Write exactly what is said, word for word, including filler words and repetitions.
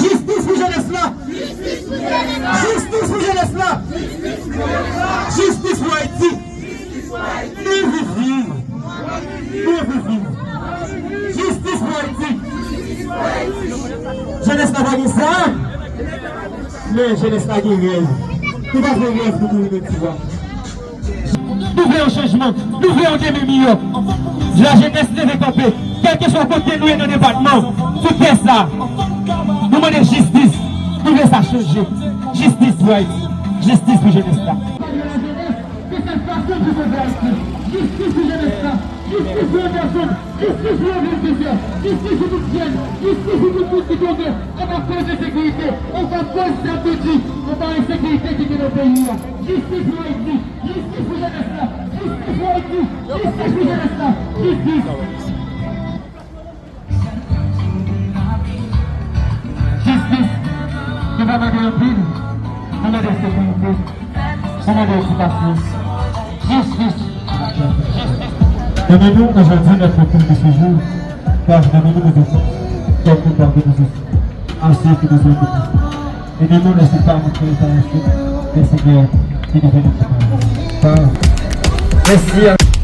Jistis pou jenès la! Jistis pou jenès la! Jistis pou Ayiti! Nou anvi viv! Nou anvi viv! Jistis pou Ayiti! Jenès la pa gen zam! Men jenès la gen rèv. Nou pa vle rèv pou nou rive pi lwen. Nou vle yon chanjman. Nou vle yon demen miyò. Lajenès leve kanpe. Kèlkeswa kote nou ye nan depatman, sou tè sa, nou mande jistis. Nou vle sa chanje. Jistis pou Ayiti. Jistis pou jenès la. Jistis pou jenès la. Jistis pou Anderson. Jistis pou Evann Joseph. Jistis pou tout jèn. Jistis pou tout moun ki tonbe anba koz ensekirite, anba koz zam de di, anba ensekirite ki gen nan peyi a. Jistis pou Ayiti. Jistis pou jenès la. Jistis pou Ayiti. Jistis pou jenès la. Jistis. Jistis. Nou pa mande anpil. Nou mande sekirite. Nou mande okipasyon. Jistis. Jistis. Ebyen, nou, ojòdi, n ap fè pil de sejou. Paske nou, nou bezwen kòm nou pa bezwen ase ki bezwen de plis. Ebyen, nou, lè se pa moun ki enterese, men se gen ki deveni. Mèsi.